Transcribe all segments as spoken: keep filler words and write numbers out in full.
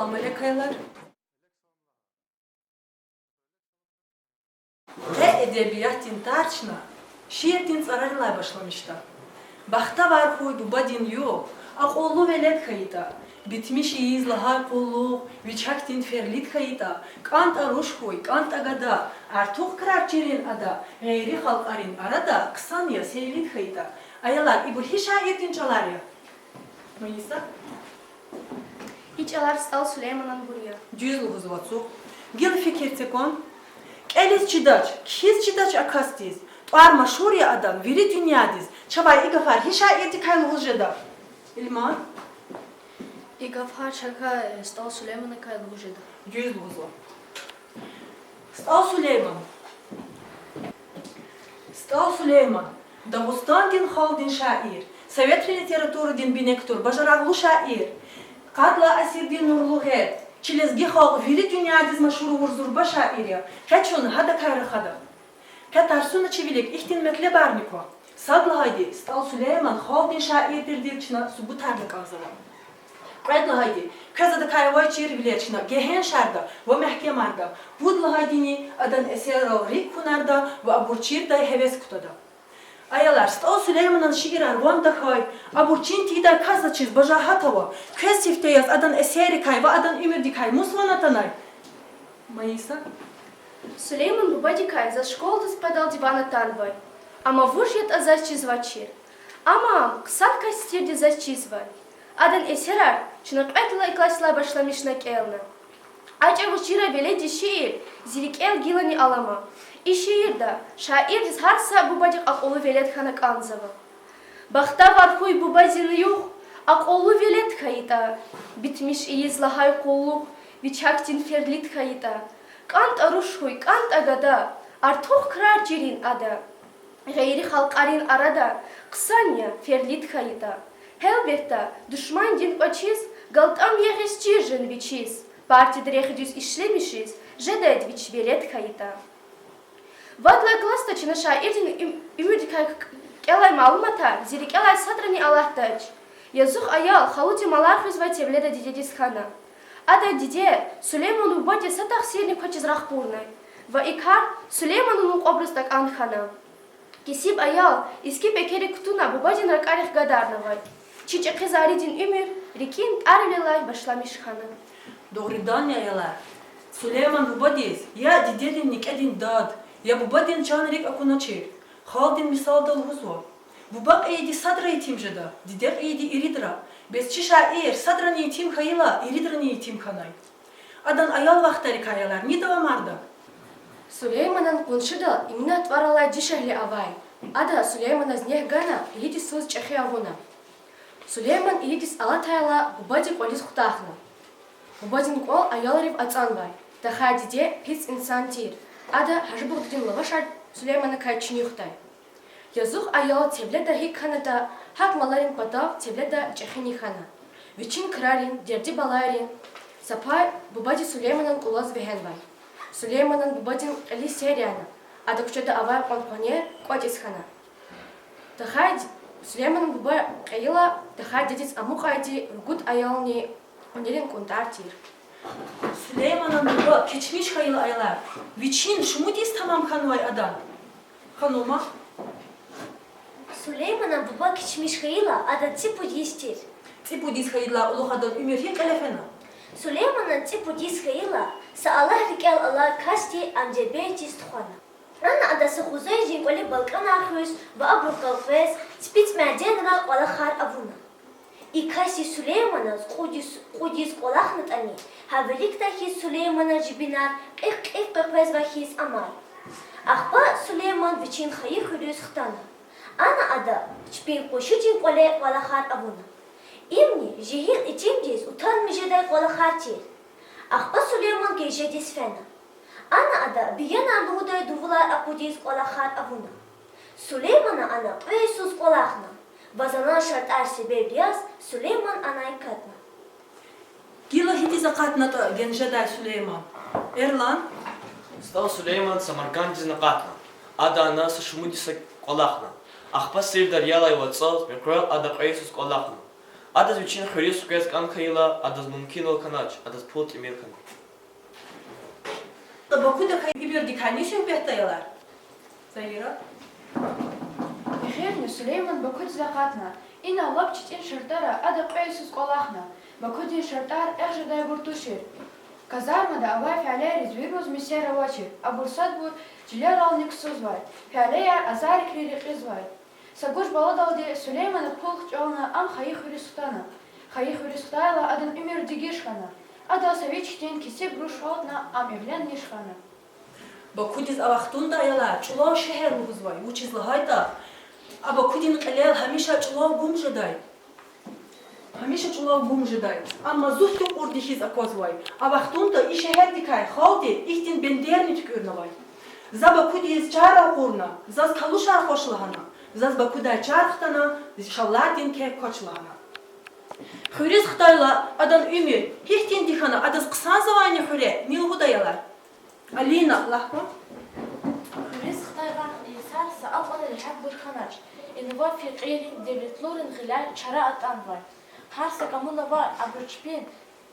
Амалек, аялар. Къе эдебиятдин тар чна шиирдин цӀарарилай башламишда. Бахтавар хьуй бубадин югъ, акьуллу велед хьайитӀа, битмиш ийиз лагьай къуллугъ вич гьахьтин ферлид хьайитӀа, кӀантӀа руш хьуй, кӀантӀа гада, артух крар чирин ада, гъейри халкьарин арада хъсан я сейлид хьайитӀа. Аялар, ибур гьи шаирдин чӀалар я? Майиса? И чӀалар СтӀал Сулеймананбур я. Дуьз лугьузва ЦӀукь. Гила фикир це кван. КӀелиз чидач, кхьиз чидач а касдиз, тӀвар машгьур я адан вири дуьньядиз. Чавай и гафар гьи шаирдикай лугьуз жеда? Ильман? И гафар чакай СтӀал Сулейманакай лугьуз жеда. Дуьз лугьузва. СтӀал Сулейман. СтӀал Сулейман, Дагъустандин халкьдин шаир, советрин литературадин бине кутур бажарагълу шаир, къад лагьай асирдин нурлу гъед, чи лезги халкь вири дуьньядиз машгьур авур зурба шаир я. Къе чун гьадакай рахада. Къе тарсуна чи вилик ихьтин метлебарни ква. Сад лагьайди, СтӀал Сулейман халкьдин шаир тирди чна субутарни кӀанзава. Кьвед лагьайди, квез адакай авай чирвилер чна гегьеншарда ва мягькемарда. Пуд лагьайдини, адан эсеррал рикӀ хьунарда ва абур чирдай гьевес кутада. Аялар, СтӀал Сулейманан шиирар ван тахьай, абур чин тийидай касдиз чиз бажагьат ава, квез сифте яз адан эсеррикай ва адан уьмуьрдикай мус ван атанай? Майиса? Сулейман бубадикай заз школадиз къведалди ван атанвай. Амма вуж ятӀа заз чизвачир. Амма хъсан кас тирди заз чизвай. Адан эсерар чна кьвед лагьай классдилай башламишна кӀелна. А чӀавуз чирай веледдиз шиир зи рикӀел гилани алама. И шиирда шаирдиз гьар са бубадихъ акьуллу велед хьана кӀанзава. Бахтавар хьуй бубадин югъ, акьуллу велед хьайитӀа, битмиш ийиз лагьай къуллугъ вич гьахьтин ферлид хьайитӀа, кӀантӀа руш хьуй, кӀантӀа гада, артух крар чирин ада, гъейри халкьарин арада хъсан я ферлид хьайитӀа. Гьелбетда, душмандин кӀвачиз галтӀам ягъиз чир жен вичиз, партиядин рехъ дуьз ишлемишиз жедайди вич велед хьайитӀа. Вад лагьай классда чна шаирдин уьм-, уьмуьрдикай кӀелай малуматар зи рикӀелай садрани алатдач. Язух аял халудин малар хуьзвай тевледа дидедиз хьана. Адан диде Сулейманан бубадиз са тахсирни квачиз рахкурнай ва и кар Сулейманан мукьвабуруз такӀан хьана. Кесиб аял иски пекерик кутуна бубадин ракӀарихъ гадарнавай. Чи чӀехи Заридин уьмуьр рикӀин тӀарвилелай башламиш хьана. Дугъриданни, аялар, Сулейманан бубадиз я дидедин никӀедин дад, я бубадин чан-рикӀ акуначир. Халкьдин мисалда лугьузва: буба кьейиди садра етим жеда, диде кьейиди иридра. Бес чи шаир садрани етим хьайила, иридани етим хьанай. Адан аял вахтарикай, аялар, ни давамарда? Сулейманан къуншидал Эминат тӀвар алай дишегьли авай. Ада Сулейманаз нек гана, кьейиди йисуз чӀехи авуна. Сулейман иридиз алатайла, бубади кӀвализ хутахна. Бубадин кӀвал аялрив ацӀанвай. Тахай диде пис инсан тир. Ада Гьажибугъдидин лавашар Сулейманакай чуьнуьхдай. Язух аял тевледа гьикӀ хьанатӀа, гьакӀ маларин патав тевледа чӀехини хьана. Вичин крарин, дерди-балайрин са пай бубади Сулейманан кӀулаз вегьенвай. Сулейманан бубадин кьили сер яна, ада куьчеда авай кьван къванер кӀватӀиз хьана. Тахай д-, Сулейманан буба кьейила, тахай дидедиз амукьайди ругуд аялни къванерин кӀунтӀар тир. Сулейманан буба кечмиш хьайила, аялар, вичин шумуд йис тамам хьанвай адан? Ханума. Сулейманан буба кечмиш хьайила, адан цӀипуд йис тир. ЦӀипуд йис хьайидалай кьулухъ адан уьмуьр гьикӀ кьиле фена? Сулейманан цӀипуд йис хьайила, са Аллагь рикӀел алай касди ам дербентдиз тухвана. Ана ада са хузайдин кӀвале балкӀанар хуьз ва абур къекъвез, ципицӀ мяденра кӀвалахар авуна. И касди Сулейманаз кьуд йис, кьуд йис кӀвалахнатӀани, гьа виликдай хьиз Сулейманан жибинар кьикь-кьикь къекъвезвай хьиз амай. Ахпа Сулейман вичин хайи хуьруьз хтана. Ана ада чпин къуншидин кӀвале кӀвалахар авуна. Имни жегьил итимдиз утанмиш жедай кӀвалахар тир. Ахпа Сулейман гежедиз фена. Ана ада биянар лугьудай дувулар акъудиз кӀвалахар авуна. Сулеймана ана кьве йисуз кӀвалахна ва залан шартӀар себеб яз Сулейман анай катна. Гила гьидиз акъатнатӀа генжедай Сулейман? Эрлан. СтӀал Сулейман Самарканддиз акъатна. Ада ана са шумуд йиса кӀвалахна. Ахпа Сирдарялай вацӀал, мехъерал ада кьве йисуз кӀвалахна. Адаз вичин хуьруьз хквез кӀан хьайила, адаз мумкинвал хьанач, адаз пул тӀимил хьана. Бакудихъ уьмуьрдикай ни суьгьбетда, аялар? Заира. Эхирни Сулейман Бакудиз акъатна. Инал лап читӀин шартӀара ада кьве йисуз кӀвалахна. Бакудин шартӀар эхь жедайбур тушир. Казармада авай фялейриз виридаз месел авачир, абур садбур чилерални ксузвай, фялеяр азарикри рекьизвай. Са гуж баладалди Сулеймана пул хчӀална, ам хайи хуьруьз хтана. Хайи хуьруьз хтайла, адан уьмуьр дегиш хьана. Адал са вич хьтин кесиб руш гьалтна, ам эвленмиш хьана. Бакудиз а вахтунда, аялар, чӀулав шегьер лугьузвай, вучиз лагьайтӀа а Бакудин кьилел гьамиша чӀулав гум жедай. Гьамиша чӀулав гум жедай. Амма зуьхьдин кьурди хьиз аквазвай. А вахтунда и шегьердикай халкьди ихьтин бендерни туькӀуьрнавай. За Бакудиз чар акъурна, заз калушар хваш лагьана, заз Бакудай чар хтана, шаллардин кек квач лагьана. Хуьруьз хтайла, адан уьмуьр гьихьтинди хьана, адаз хъсанзавайни хуьре, ни лугьуда, аялар? Алина, лагь кван. Хуьруьз хтай вахт инсанриз са акьван регьятбур хьанач. Инва фекьийрин, девлетлуйрин гъиляй чара атӀанвай. Гьар са кӀамуна авай абур чпин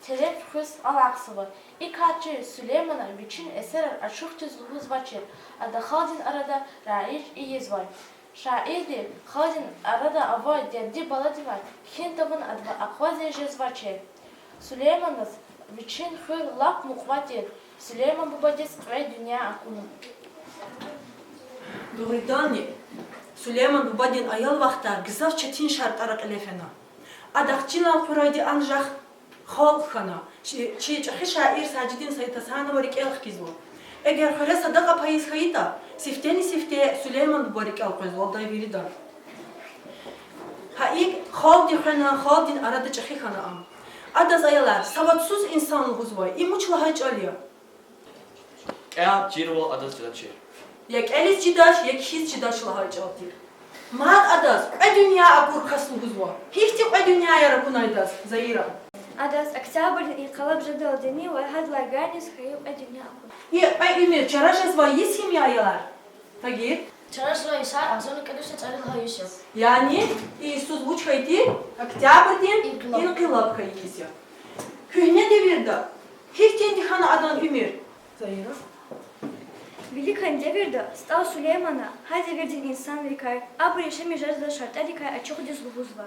тереф хуьз алахъзава. И кар чи Сулеймана вичин эсерар ачухдиз лугьузвачир, ада халкьдин арада раиж ийизвай. Шаирди халкьдин арада авай дерди-баладивай кхьин тавуна адавай акъвазни жезвачир. Сулейманаз вичин хуьр лап мукьва тир. Сулейман бубадиз кьве дуьнья акуна. Дугъриданни, Сулейман бубадин аял вахтар гзаф четин шартӀара кьиле фена. Адахъ чилан хъурайди анжах халкь хьана, чи, чи чӀехи шаир Сажидин Саидгьасанова рикӀел хкизва. Эгер хуьре садакьа пайиз хьайитӀа, сифтени-сифте Сулейман буба рикӀел къвезвалдай вирида. Гьа икӀ халкьди хвена, халкьдин арада чӀехи хьана ам. Адаз, аялар, савадсуз инсан лугьузвай, им вуч лагьай чӀал я? КӀел чирвал адаз чидачир. Я кӀелиз чидач, я кхьиз чидач лагьай чӀал тир. Мад адаз кьве дуьнья акур кас лугьузва. Гьихьтин кьве дуьньяяр акунай адаз, Заира? Адаз Октябрдин инкъилаб жедалдини ва гьадалай гайиниз хайи кьве дуьнья акуна. И кьве уьмуьр чара жезвай йис им я, аялар? Тагир. Чара жезвай йисар агъзурни кӀуьд виш цӀерид лагьай йис я. Яни и йисуз вуч хьайитӀа, Октябрдин инкъилаб хьайи йис я. Куьгьне девирда гьихьтинди хьана адан уьмуьр, Заира? Виликан девирда СтӀал Сулеймана гьа девирдин инсанрикай, абур яшамиш жезвай шартӀарикай ачухдиз лугьузва.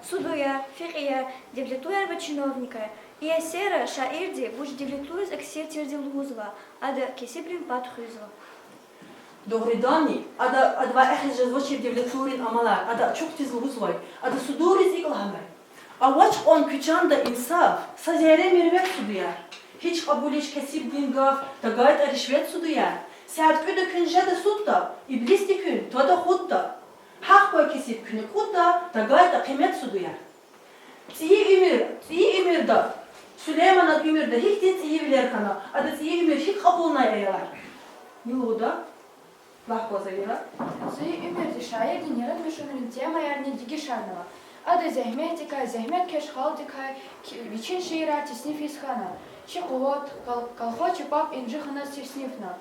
Судуяр, фекьияр, девлетлуяр ва чиновникар. И эсерра шаирди вуч девлетлуриз аксир тирди лугьузва, ада кесибрин пад хуьзва. Дугъриданни, ада, адавай эхиз жезвачир девлетлуйрин амалар, ада ачухдиз лугьузвай, ада судуйриз икӀ лагьанай: авач кьван куь чанда инсаф, са зерре мирвет, судуяр. Гьич кьабулич кесибдин гаф, тагайтӀа ришвет, судуяр. Сят кӀуьд экуьн жеда судда, иблисди куьн твада худда. Гьахъ квай кесиб куьне кьудда, тагайтӀа къимет, судуяр. ЦӀийи уьмуьр, цӀийи уьмуьрда, Сулейманан уьмуьрда гьихьтин цӀийивилер хьана, ада цӀийи уьмуьр гьикӀ кьабулнай, аялар? Ни лугьуда? Лагь кван, Заира. ЦӀийи уьмуьрди шаирдин яратмишунрин темаярни дегишарнава. Ада зегьметдикай, зегьметкеш халкьдикай вичин шиирар теснифиз хьана. Чи къуват, кол-, колхозчи паб Инжи ханаз теснифна.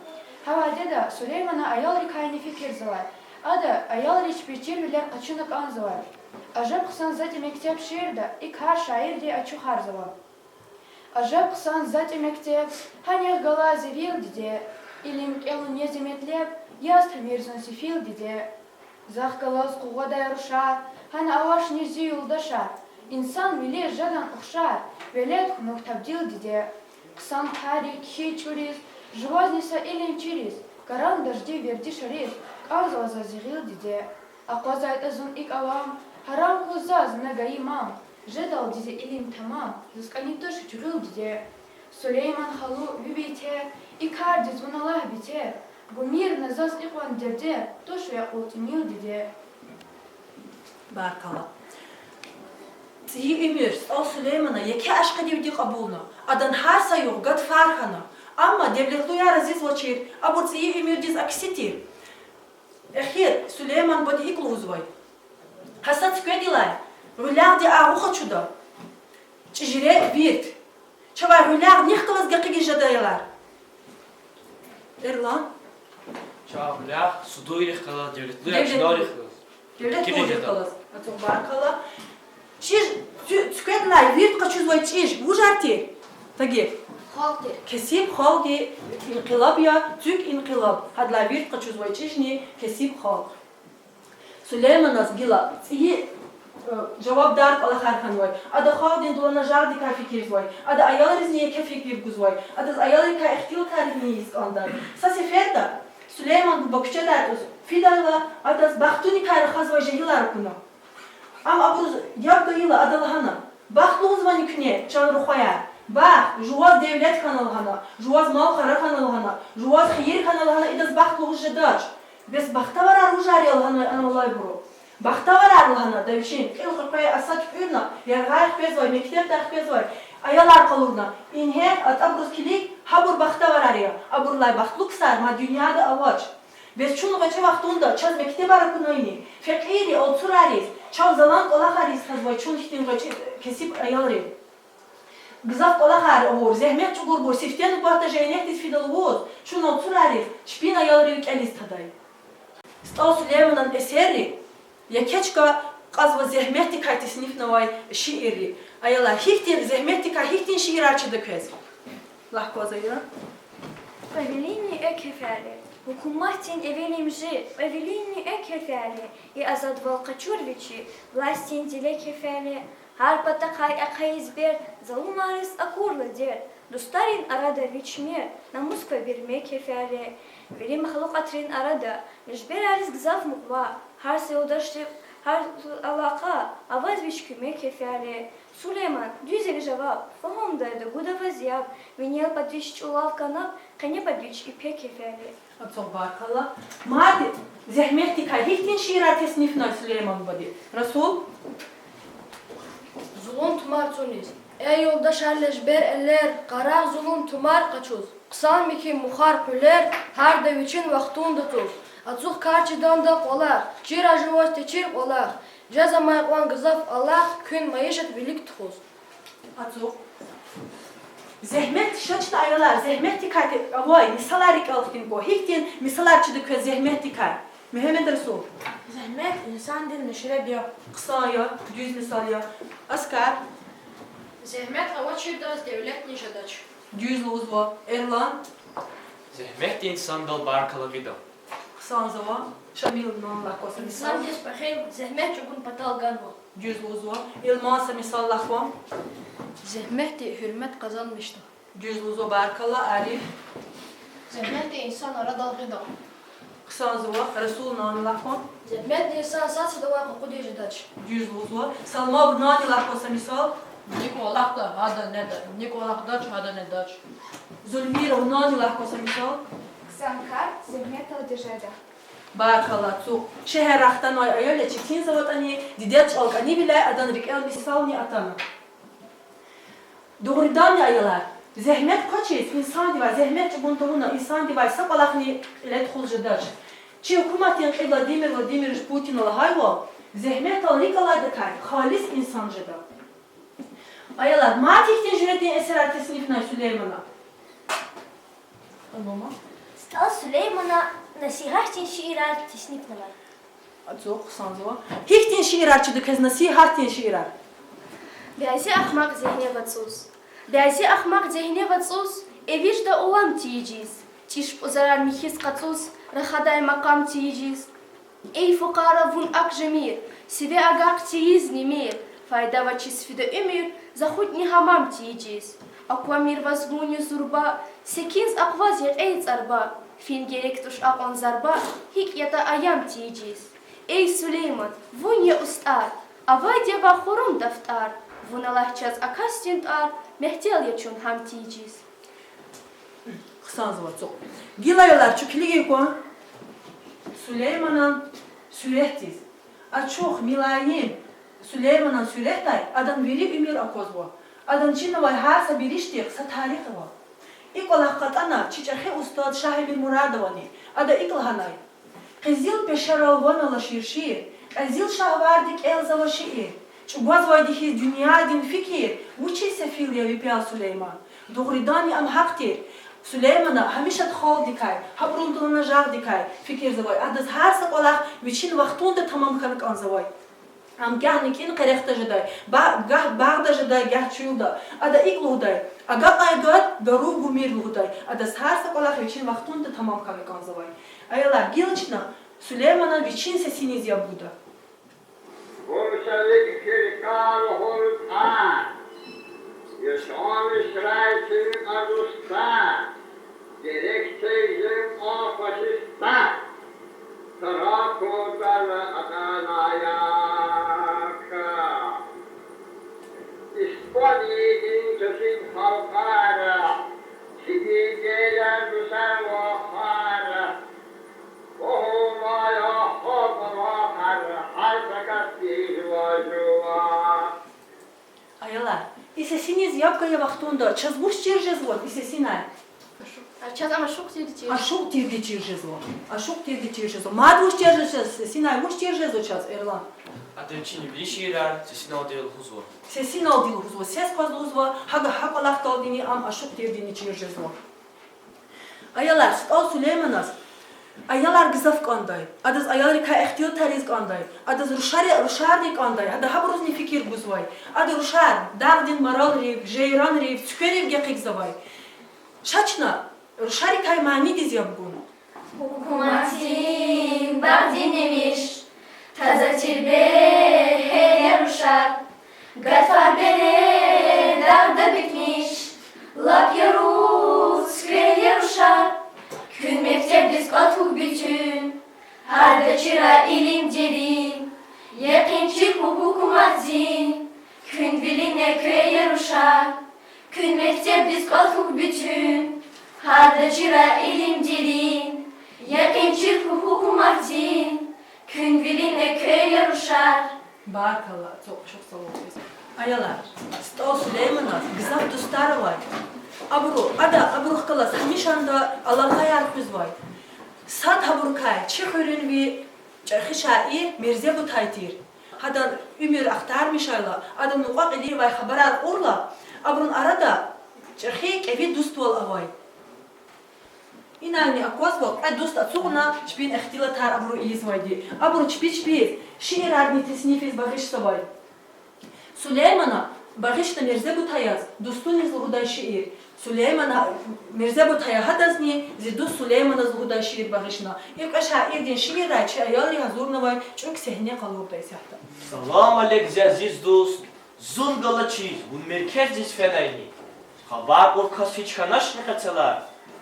Гьа вядеда Сулеймана аялрикайни фикирзавай. Ада аялриз чпиз чирвилер къачуна кӀанзавай. Ажеб хъсан затӀ я мектеб шиирда и кар шаирди ачухарзава. Ажеб хъсан затӀ я мектеб, гьанихъ галай зи вил, диде, илим кӀелун нези метлеб, яз тамир зун сефил, диде. Захъ галаз къугъвадай рушар, гьана авачни зи юлдашар, инсанвилиз жедан ухшар, велед хьунухь табдил, диде. Хъсан кар я кхьиз чӀуриз, жувазни са илимчириз, карандашдив вердишариз, кӀанзава заз и гъил, диде. АкъвазайтӀа зун икӀ авам, гьарам хьуй заз на гайи мам, жедалди зи илим тамам, заз кӀани туш гьич гъил, диде. Сулейман халу, ви бетер, и кардиз вуна лагь бетер, гумир на заз икьван дердер, туш ви акьул тӀимил, диде. Баркалла. ЦӀийи уьмуьр СтӀал Сулеймана еке ашкъидивди кьабулна, адан гьар са югъ гатфар хьана, амма девлетлуяр азизвачир, абур цӀийи уьмуьрдиз акси тир. Эхир Сулейман бубади икӀ лугьузвай: гьа са цуькведилай гъуьлягъди агъу къачуда, чӀижире вирт. Чавай гъуьлягъ нихъ галаз гекъигиз жеда, аялар? Эрлан. Чавай гъуьлягъ судуйрихъ галаз, девлетлуяр чиновникрихъ галаз. Девлетлуйрихъ галаз. Ацукь, баркалла. Чир Цуь-, цуькведилай вирт къачузвай чӀиж вужар тир? Таги. Кесиб халкьдин инкъилаб я цуьк инкъилаб. Гьадалай вирт къачузвай чӀижни кесиб халкь. Сулейманаз гила цӀийи, э, жавабдар кӀвалахар хьанвай. Ада халкьдин дуланажагъдикай фикирзавай. Ада аялризни еке фикир гузвай. Адаз аялрикай ихтилатарни ийиз кӀандай. Са сеферда Сулейман буба куьчедай тӀуз фидайла, адаз бахтуникай рахазвай жегьилар акуна. Ам абуруз яб гайила, ада лагьана: Бахт лугьузвани куьне, чан рухваяр? Бахт, жуваз девлет хьана лагьана, жуваз мал-къара хьана лагьана, жуваз хийир хьана лагьана, идаз бахт лугьуз жедач. Бес бахтаварар вужар я? лагьанвай ана алайбуру. Бахтаварар, лагьана, да вичин кьил къекъвей аса туькӀуьрна, яргъай хквезвай, мектебдай хквезвай аялар къалурна. Ингье атӀа абуруз килиг, гьабур бахтаварар я, абурулай бахтлу ксар мад дуьньяда авач. Бес чун гъвечӀи вахтунда чаз мектебар акунайни, фекьийри алцурайриз чав залан кӀвалахар ийиз тазвай, чун хьтин гъвечӀи кесиб аялри. Гзаф кӀвалахар авур, зегьмет чӀугурбур сифте нубатда жайнетдиз фида лугьуз, чун алцурайриз чпин аялрив кӀелиз тадай. СтӀал Сулейманан эсерри, еке чка кьазва зегьметдикай теснифнавай шиирри. Аялар, гьихьтин, зегьметдикай гьихьтин шиирар чида квез? Лагь кван, Заира. Кьве вилинни экв кефяли, гьукуматдин эвелимжи, кьве вилинни экв кефяли, и азадвал къачур вичи, властдин диле кефяли, гьар патахъай ахъайиз берд, залумариз акурла дерт, дустарин арада вич мерд, намус квабирме кефяли, вири махлукьатрин арада лежберриз гзаф мукьва, гьар са юлдашдив, гьар алакъа аваз вич куьмек кефяли. Сулейман, дуьз я ви жаваб, фагьумдайда гуда ваз яб, винел пад вич чӀулав канаб, къене пад вич ипек кефяли. Ацукь, баркалла. Мад зегьметдикай гьихьтин шиирар теснифнай Сулейман бубади? Расул? Зулун тумар цӀуниз. Эй юлдашар, лежбер элер, къарагъ зулун тумар къачуз. Хъсан михьи мухар къуьлер, гьарда вичин вахтунда цӀуз. Ацукь кар чиданда кӀвалах, чира жуваз течир кӀвалах, жезамай кьван гзаф алах, куьн майишат вилик тухуз. Ацукь. Зегьмет, ша чна, аялар, зегьметдикай авай мисалар рикӀел хкин ква. Гьихьтин мисалар чида квез зегьметдикай? Мегьамед Расул. Зегьмет инсандин мешреб я. Хъсан я, дуьз мисал я. Аскар. Зегьмет авачирдаз девлетни жедач. Дуьз лугьузва. Эрлан. Зегьметди инсандал баркалла гъида. Хъсанзава. Шамил, нанилай кван са мисал. Инсандиз пехил зегьмет чӀугун патал ганва. Дуьз лугьузва. Илман, са мисал лагь кван. Зегьметди гьуьрмет къазанмишда. Дуьз лугьузва, баркалла. Ариф. Зегьметди инсан арадал гъида. Хъсанзава. Расул, нанилай кван. Зегьметди инсан сад-садавай къакъудиз жедач. Дуьз лугьузва. Салман, нанилай кван са мисал. Ни кӀвалахда гьада неда-, ни кӀвалахдач, гьада недач. Зульмира, нанилай кван са мисал. Хъсан кар зегьметдалди жеда. Баркалла, ацукь. Шегьердай хтанвай аял я, четинзаватӀани, дидед чӀал кӀанивиляй адан рикӀел мисални атана. Дугъриданни, аялар, зегьмет квачиз инсандивай, зегьмет чӀугун тавуна инсандивай са кӀвалахни кьиле тухуз жедач. Чи гьукуматдин кьил Владимир Владимирович Путина лагьайвал, зегьметдал рикӀ алайдакай халис инсан жеда. Аялар, мад гьихьтин жуьредин эсерар теснифнай Сулеймана? СтӀал Сулеймана насигьатдин шиирар теснифнавай. Ацукь, хъсанзава. Гьихьтин шиирар чида квез, насигьатдин шиирар? Бязи ахмакь зегьне вацӀуз. Бязи ахмакь зегьне вацӀуз, эвичда улам тийижиз. ЧӀиж-пӀузарар михьиз къачуз, рахадай макъам тийижиз. Эй фукъара, вун акӀ жемир, сиве агакь тийиз немир, файда авачиз фида уьмуьр, захутни гьамам тийижиз. Аквамир ваз вунни зурба, секинз акъваз я кьей цӀарба, фин герек туш акьван зарба, гьикӀ ятӀа аям тийижиз. Эй Сулейман, вун я устӀар, авайди я ваз хурум дафтар, вун алай чаз а касдин тӀвар, мягьтел я чун гьам тийижиз. Хъсанзава, ацукь. Гила, аялар, чун килигин кван Сулейманан суьретдиз. Ачух, милайим, Сулейманан суьретдай адан вири уьмуьр аквазва. Адан чизвай гьар са биришдихъ са тарих ава. И кӀвалах кьатӀана чи чӀехи устад Шагь-Эмирмурадовани. Ада икӀ лагьанай: Къизил пешерал ван алай ширшир, кьезил шагьварди кӀелзава шиир. ЧӀугвазвайди хьиз дуьньядин фикир, вучиз сефил я ви пел, Сулейман? Дугъриданни ам гьахъ тир. Сулеймана гьамиша халкьдикай, гьабурун дуланажагъдикай фикирзавай. Адаз гьар са кӀвалах вичин вахтунда тамам хьана кӀанзавай. Ам гагь никӀин къерехда жедай, ба-, гагь багъда жедай, гагь чуьлда. Ада икӀ лугьудай: агакьай гад гарув гумир лугьудай. Адаз гьар са кӀвалах вичин вахтунда тамам хьана кӀанзавай. Аялар, гила чна Сулеймана вичин сесиниз яб гуда. Бурсалик фиркъа лугьур тӀвар, ишан ишрай чун а дустар, герек тежин кьван фашистар, таракъу тара атӀанаяка. Испан йигин кесиб халкьара, чи дидеяр дусар вахара, Аялар, и сесиниз яб гайи вахтунда чаз вуч чир жезва и сесинай? А чаз ам ашукь тирди чир. Ашукь тирди чир жезва. Ашукь тирди чир жезва. Мад вуч чир жезва чаз? Сесинай вуч чир жезва чаз, Эрлан? Ада вичин вири шиирар сесиналди лугьузва. Сесиналди лугьузва. Сес кваз лугьузва, гьа, гьа кӀвалахдалдини ам ашукь тирдини чир жезва. Аялар, СтӀал Сулейманаз аялар гзаф кӀандай. Адаз аялрикай ихтилатар ийиз кӀандай. Адаз рушари-, рушарни кӀандай. Ада гьабурузни фикир гузвай. Ада рушар дагъдин маралрив, жейранрив, цуькверив гекъигзавай. Ша чна рушарикай манидиз яб гун. Гьукуматдин багъдин емиш, таза тир бегьер я рушар, гатфар бере дагъда битмиш, лап яру цуьквер я рушар. Куьн мектебдиз кӀватӀ хьухь буьтуьн, гьарда чира илим дерин, якъин чир хьухь гьукуматдин, куьн вилин эквер я рушар. Куьн мектебдиз кӀватӀ хьухь буьтуьн, гьарда чира илим дерин, якъин чир хьухь гьукуматдин, куьн вилин эквер я рушар. Баркалла, цӀукьушухсалукъиз. Аялар, СтӀал Сулейманаз гзаф дустар авай. Абуру, ада абурухъ галаз гьамишанда алакъаяр хуьзвай. Сад гьабурукай чи хуьруьнви чӀехи шаир Мирзе Бутай тир. Гьадан уьмуьр ахтармишайла, адан мукьва-кьилийривай хабарар кьурла, абурун арада чӀехи кӀеви дуствал авай. Инайни аквазва кьве дуст ацукьна чпин ихтилатар абуру ийизвайди. Абуру чпи-чпиз шиирарни теснифиз багъишзавай. Сулеймана багъишна Мирзе Бутаяз Дустуниз лугьудай шиир. Сулеймана, Мирзе Бутая гьадазни зи дуст Сулейманаз лугьудай шиир багъишна. И кьве шаирдин шииррай чи аялри гьазурнавай чӀук сегьне къалурда исятда. Салам алейк, зи азиз дуст. Зун галачиз, вун меркездиз фенайни? Хабар кьур кас гьич хьаначни къецелай?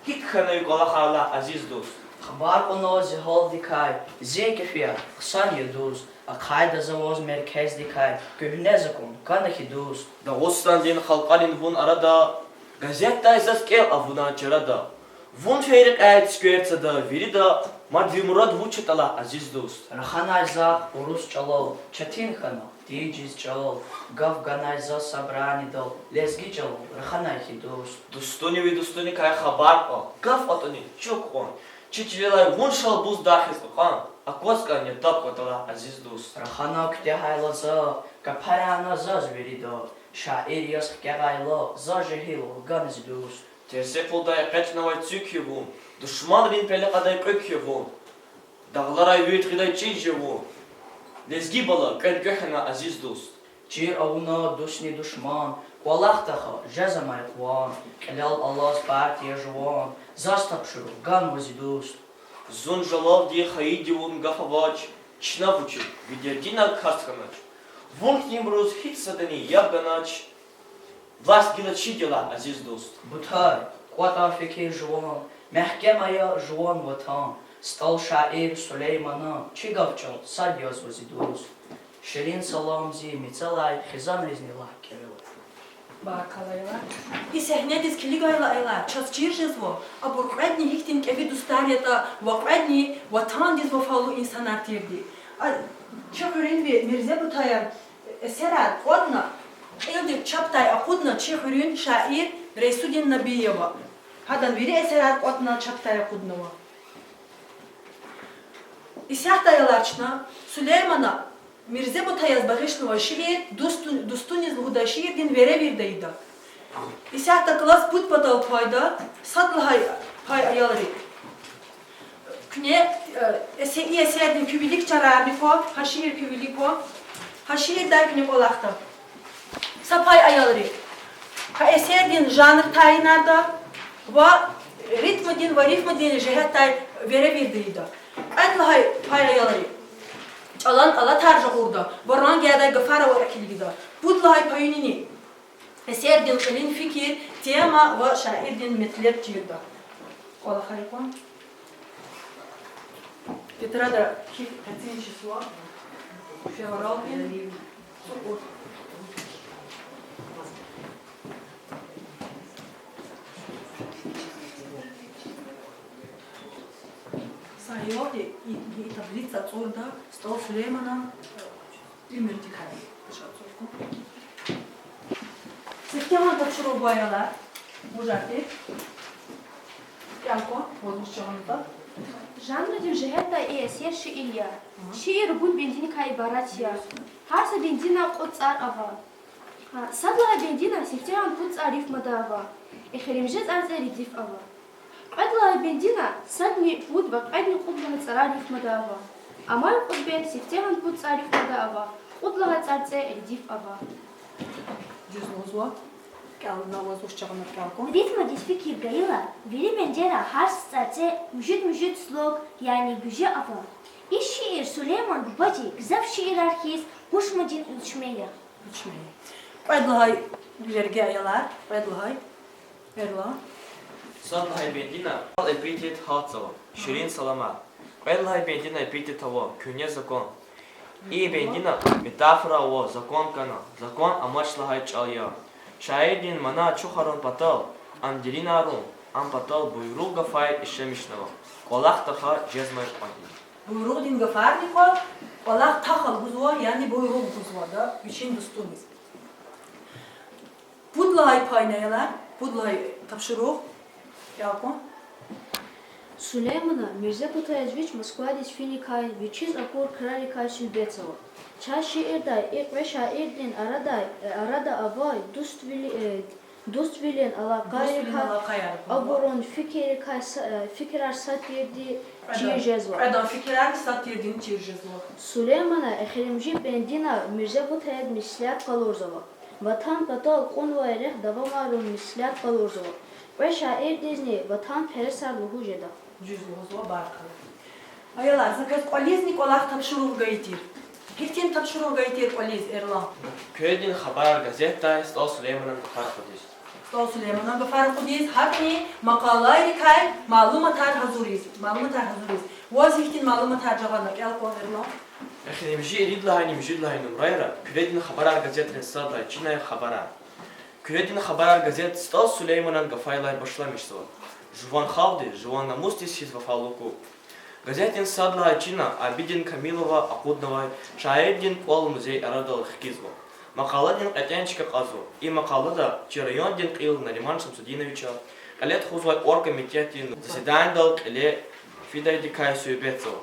ГьикӀ хьанай кӀвалахар, лагь, азиз дуст. Хабар кьуна зи гьалдикай, зи кефияр хъсан я, дуст. Ахъайда за ваз меркездикай, куьгьне за кьун кӀанда хьи, дуст. Дагъустандин халкьарин вун арада, газетдай заз кӀел авуна чарада. Вун фейи рекьяй цуьквер цада вирида, мад ви мурад вуч ятӀа, лагь, азиз дуст. Раханай захъ урус чӀалал, четин хьана тийижиз чӀал, гаф ганай заз собранидал лезги чӀалал, раханай хьи, дуст. Дустуни ви дустуникай хабар кьван, гаф кьатӀуни чӀук кьван, чи чилелай вун шалбуз дагъиз кьакьан, акваз кӀан ятӀа кӀватӀ, лагь, азиз дуст. Рахана куьтягьайла за, капарана заз вирида, шаир яз хкягъайла, заз жегьилвал гана, зи дуст. Терсепулдай экъечӀнавай цуьк я вун, душманрин пеле кьадай кьуьк я вун, дагъларай вирт гъидай чӀиж я вун, лезги бала кӀвенкӀве хьана, азиз дуст. Чир авуна дустни душман, кӀвалах тахьа, жез амай къван, кьилел алаз партия жуван, заз тапшуругъ ганва, зи дуст. Зун жалалди хайиди вун гаф авач, чна вучиз ви дердинай кас хьанач. Вун хьтинбуруз гьич садани яб ганач. Власть гила чиди я, лагь, азиз дуст. Бутай, кӀватӀа фикир жуван, мягькем ая жуван ватан, СтӀал шаир Сулеймана чи гаф-чӀал сад язва, зи дуст. Ширин салам зи мецелай хизанризни лагь, кӀевелай. Баркалла, аялар. И сегьнедиз килигайла, аялар, чаз чир жезва абур кьведни гьихьтин кӀеви дустар ятӀа ва кьведни ватандиз вафалу инсанар тирди. А, чи хуьруьнви Мирзе Бутаяр эсерар кӀватӀна, кьилди чапдай акъудна чи хуьруьн шаир Рейсудин Набиева. Гьадан вири эсерар кӀватӀна чапдай акъуднава. Исятда, аялар, чна Сулеймана Мирзе Бутаяз багъишнавай шиир, Дусту-, Дустуниз лугьудай шиирдин веревирда ийида. Исятда класс пуд патал квайда, сад лагьай пай, аялри. Куьне, э, эсе-, и эсердин куь вилик чарарни ква, гьа шиир куь вилик ква. Гьа шиирдай куьне кӀвалахда са пай, аялри, гьа эсердин жанр тайинарда ва ритмдин ва рифмадин жигьетдай веревирд ийида. Кьвед лагьай пай, аялри, чӀалан алатар жагъурда ва рангердай гафар аватӀа килигда. Пуд лагьай паюнини эсердин кьилин фикир, тема ва шаирдин метлеб чирда. КӀвалахар кван. Тетрадра кхьихь, къенин число, февралдин цӀукьуд. Са аялди и, и таблица ацӀурда СтӀал Сулейманан уьмуьрдикай. Сифтегьан тапшуругъ гва, аялар. Вужар тир? КӀел кван, ваз вуч жагъанатӀа. Жанрдин жигьетдай и эсер шиир я. Шиир пуд бендиникай ибарат я. Гьар са бендина кьуд цӀар ава. Сад лагьай бендина сифтегьан пуд цӀар рифмада ава. Эхиримжи цӀарцӀе ридиф ава. Кьвед лагьай бендина садни пуд ва кьведни кьуд лагьай цӀарар рифмада ава. Амай кьуд бенд сифтегьан пуд цӀар рифмада ава, кьуд лагьай цӀарцӀе ридиф ава. Дуьз лугьузва. КӀелна, ваз вуч жагъана, кӀел кван. Рифмадиз фикир гайила, вири бендера гьар са цӀарцӀе муьжуьд-муьжуьд слог, яни гуьжи ава. И шиир Сулейман бубади гзаф шиирар хьиз гьушмандин уьлчме я. Уьлчме я. Кьвед лагьай верге, аялар, кьвед лагьай. Эрлан. Сад лагьай бендина эпитет гьалтзава, ширин саламат. Кьвед лагьай бендина эпитет ава, куьгьне закон. И бендина метафора ава, закон кана, закон амач лагьай чӀал я. Шаирдин мана чухарун патал, ам деринарун, ам патал буйругъ гафар ишлемишнава, кӀвалах таха жезмай кьван. Буйругъдин гафарни ква, кӀвалах таха лугьузва, яни буйругъ лугьузва, да, вичин дустуниз. Пуд лагьай пайни, аялар, пуд лагьай тапшуругъ. КӀел кван. Сулеймана Мирзе Бутаевич Москвадиз финикай, вичиз акур крарикай суьгьбетзава. Чаз шиирдай и кьве шаирдин арадай, арада авай дуствили-, э, дуствилин алакъайрикай, дуствилин алакъаяр, абурун фикиррикай са-, э, фикирар сад тирди чир жезва. Кьведан фикирар сад тирдини чир жезва. Сулеймана эхиримжи бендина Мирзе Бутаевдиз меслят къалурзава. Ватан патал кьунвай рехъ давамарун меслят къалурзава. Кьве шаирдизни ватанпересар лугьуз жеда. Дуьз лугьузва, баркалла. Аялар, за квез кӀвализни кӀвалах тапшуругъ гайи тир. Гьихьтин тапшуругъ гайи тир кӀвализ, Эрлан? Куьредин хабарар газетдай СтӀал Сулейманан гафар акъудиз. СтӀал Сулейманан гафар акъудиз, гьакӀни макъалайрикай малуматар гьазуриз, малуматар гьазуриз. Ваз гьихьтин малуматар жагъана, кӀел кван, Эрлан. Эхиримжи ирид лагьайни муьжуьд лагьай нумрайра Куьредин хабарар газетрин сад лагьай чинай хабарар. Куьредин хабарар газет СтӀал Сулейманан гафарилай башламишзава. Жуван халкьдиз, жуван намусдиз хьиз вафалу кӀвал. Газетдин сад лагьай чина Абидин Камилова акъуднавай шаирдин кӀвал музей арадал хкизва. Макъаладин кьетӀен чка кьазва. И макъалада чи райондин кьил Нариман Шамсудиновича кьиле тухузвай оргкомитетдин заседанидал кьиле фидайдакай суьгьбетзава.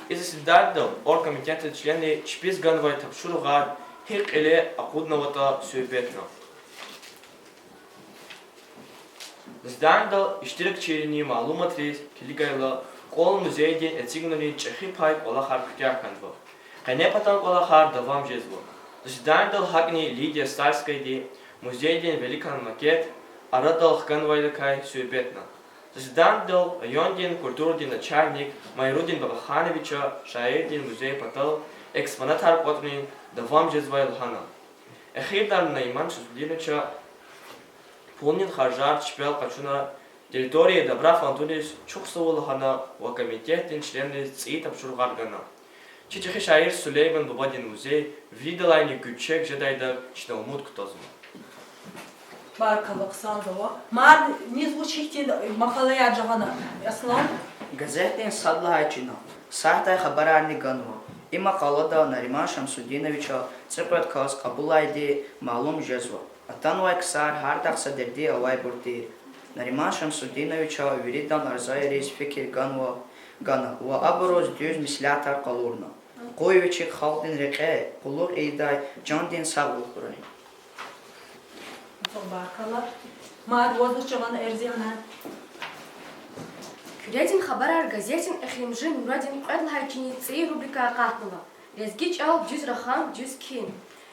И заседанидал оргкомитетдин членри чпиз ганвай тапшуругъар гьикӀ кьиле акъуднаватӀа суьгьбетна. Заседанидал иштиракчийрини малуматриз килигайла, кӀвал музейдин эцигунрин чӀехи пай кӀвалахар куьтягь хьанва. Къенепатан кӀвалахар давам жезва. Заседанидал гьакӀни Лидия Стальскаяди музейдин виликан макет арадал хганвайдакай суьгьбетна. Заседанидал райондин культурадин начальник Майрудин Бабахановича шаирдин музей патал экспонатар кӀватӀунин давам жезвай лагьана. Эхирда Нариман Шамсудиновича пулунин харжар чпел къачуна, территория добра фондуниз чухсагъул лагьана ва комитетдин членриз цӀийи тапшуругъар гана. Чи чӀехи шаир Сулейман бубадин музей виридалайни гуьрчег жедайдак чна умуд кутазва. Баркалла, хъсанзава. Мад низ вуч гьихьтин макъалаяр жагъана, Аслан? Газетдин сад лагьай чина сагьдай хабарарни ганва. И макъалада Нариман Шамсудиновича цӀикьвед кас кьабулайди малум жезва. Атанвай ксар гьардахъ са дерди авайбур тир. Нариман Шамсудиновича виридан арзаяриз фикир ганва, гана ва абуруз дуьз меслятар къалурна. Къуй вичик халкьдин рекье къуллугъ ийидай чандин сагъвал хьурай. Баркалла. Мад ваз вуч жагъана, Эрзиана? Куьредин хабарар газетдин эхиримжи нумрадин кьвед лагьай чини цӀийи рубрика акъатнава. Лезги чӀал, дуьз рахам, дуьз кхьин.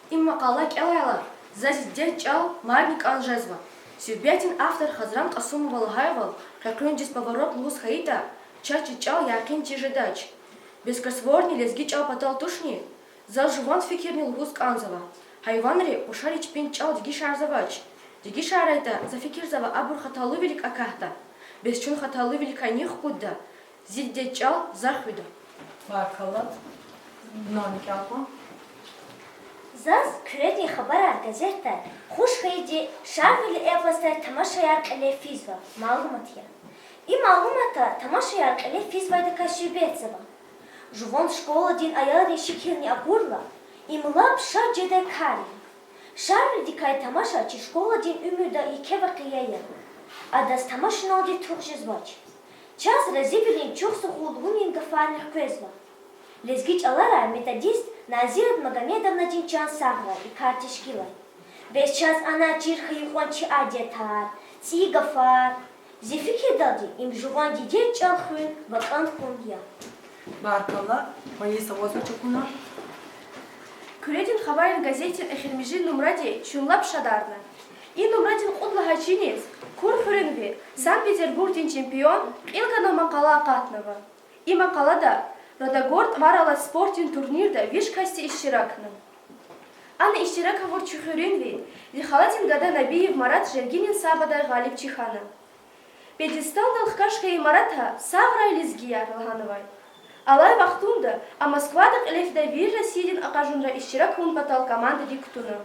Им макъала кӀелайла, заз дидед чӀал мадни кӀан жезва. Суьгьбетдин автор Хазран Кьасумова лагьайвал, къекъуьндиз поворот лугьуз хьайитӀа, чаз чи чӀал якъин тир жедач. Бес кроссвордни лезги чӀал патал тушни? Заз жуван фикирни лугьуз кӀанзава. Гьайванри, къушари чпин чӀал дегишарзавач. ДегишарайтӀа, за фикирзава, абур хаталувилик акахьда. Бес чун хаталувиликай ни хкудда? Зи дидед чӀал захъ хуьда. Баркалла. Нани кӀел кьун. Заз Куьредин хабарар газетдай хуш хьайиди Шарвили эпосдай тамашаяр кьиле физва малумат я. И малуматда тамашаяр кьиле физвайдакай суьгьбетзава. Жуван школадин аялрин шикилни акурла, им лап шад жедай кар я. Шарвилидикай тамаша чи школадин уьмуьрда еке вакъия я. Адаз тамашуналди тух жезвач. Чаз разивилин чухсагъул лугьунин гафарни хквезва. Лезги чӀаларай методист Назират Магомедовнадин чан сагърай и кар тешкилай. Бес чаз ана чир хьайи кьван чи адетар, цӀийи гафар. Зи фикирдалди, им жуван дидед чӀал хуьн ва кӀан хьун я. Баркалла. Майиса, ваз вуч акуна? Куьредин хабарин газетдин эхиримжи нумради чун лап шадарна. И нумрадин кьуд лагьай чиниз Кур хуьруьнви Санкт-Петербургдин чемпион кьил гана макъала акъатнава. И макъалада Родогор тӀвар алай спортдин турнирда виш касди иштиракна. Ана иштирак авур чи хуьруьнви, зи халадин гада Набиев Марат жергилин сабадай гъалибчи хьана. Пьедесталдал хкаж хьайи Марата Сагърай, лезгияр! лагьанвай. Алай вахтунда а Москвада кьиле фидай вири Россиядин акъажунра иштирак авун патал командадик кутуна.